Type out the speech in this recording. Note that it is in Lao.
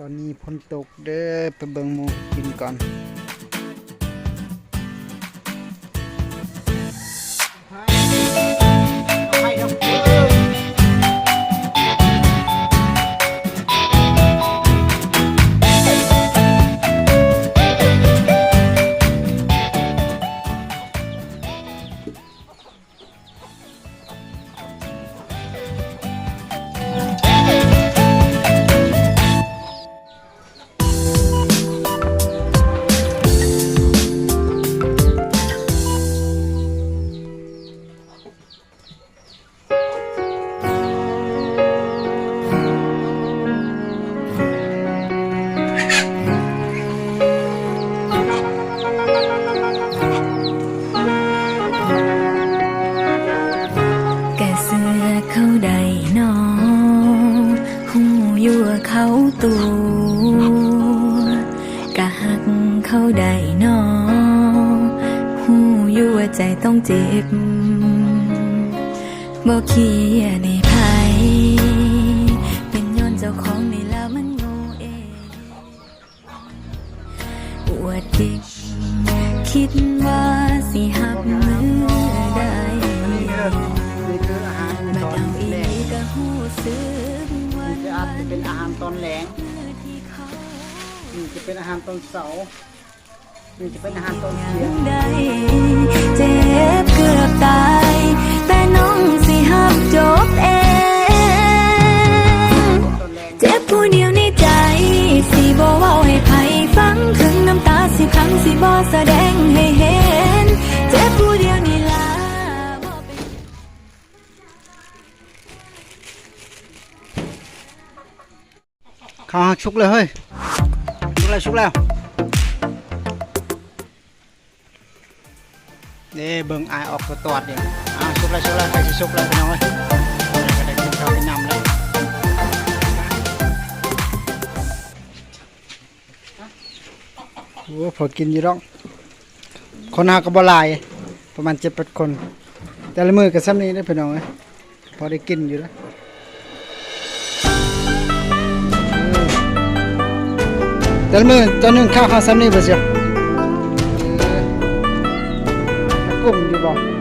ຕອນນີ້ຝົນຕົກເດີ້ ໄປເບິ່ງໝູ່ກິນກ່ອນ. ກະເຊື່ອເຂົາໄດ້ນໍ ຮູ້ຢູ່ວ່າເຂົາຕົວະ ກະຮັກເຂົາໄດ້ນໍ ຮູ້ຢູ່ວ່າໃຈຕ້ອງເຈັບ ບໍ່ຄຽດໃຫ້ໃຜ ເປັນຍ້ອນເຈົ້າຂອງນີ້ລະມັນໂງ່ເອງ. ປວດຈິງ ຄິດວ່າຊິຮັບມືໄດ້ ນີ້ຄືອາຫານຕອນແລງ ກະຮູ້ສຶກວ່າ ນີ້ຄືອາດຈະເປັນອາຫານຕອນແລງ ນີ້ຈະເປັນອາຫານຕອນເຊົ້າ ນີ້ຈະເປັນອາຫານຕອນທ່ຽງ ໄດ້ ເຈັບເກືອບຕາຍ ແຕ່ນ້ອງຊິຮັບຈົບເອງ ເຈັບຜູ້ດຽວໃນໃຈ ຊິບໍ່ເວົ້າໃຫ້ໃຜຟັງ ເຖິງນ້ຳຕາຊິຂັງ ຊິບໍ່ສະແດງໃຫ້ເຫັນ ເຈັບຜູ້ດຽວນີ້ລະ ບໍ່ເປັນ ເຂົ້າສຸກແລ້ວເຮີ້ຍ ສຸກແລ້ວ ສຸກແລ້ວ ເດ້ ເບິ່ງອ້າຍອອກຕົວຕອດຢູ່ ອ້າວ ສຸກແລ້ວ ສຸກແລ້ວ ໃກ້ຊິສຸກແລ້ວພີ່ນ້ອງເອີຍ ກະໄດ້ກິນເຂົ້າກິນນ້ຳແລ້ວ. ໂອ້ ພໍກິນຢູ່ດອກ ຄົນເຮົາກະບໍ່ຫຼາຍ ປະມານເຈັດແປດຄົນ ແຕ່ລະມື້ກະຊ່ຳນີ້ເດ້ພີ່ນ້ອງເອີຍ ພໍໄດ້ກິນຢູ່ເດ້ ແຕ່ລະມື້ເຈົ້າໜຶ້ງເຂົ້າເຮົາຊ່ຳນີ້ບໍ່ເຊຍ ກຸ້ມຢູ່ບໍ່?